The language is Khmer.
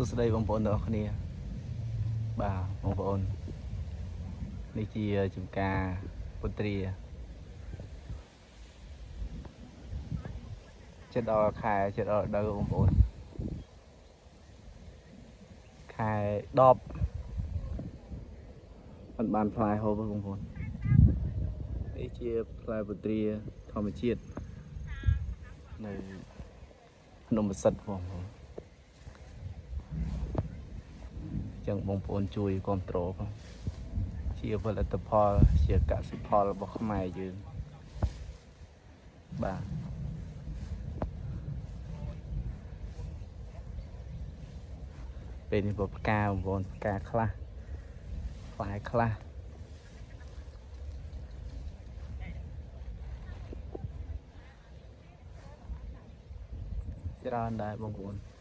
សួស្តីបងប្អូនទាំងអស់គ្នាបាទបងប្អូននេះជាចំការពុទ្រាចិត្តដល់ខែចិត្តដល់រដូវបងប្អូនខែ10មិនបានផ្លែហូបទេបងប្អូននេះជាផ្លែពុទ្រាធម្មជាតិនៅភ្នំប្រសិទ្ធបងប្អូន ចឹងបងប្អូនជួយគ្រប់គ្រងផងជាផលិតផលជាកសិផលរបស់ខ្មែរយើងបាទពេលនេះបើផ្កាបងប្អូនផ្កាខ្លះផ្លែខ្លះច្រើនដែរបងប្អូន។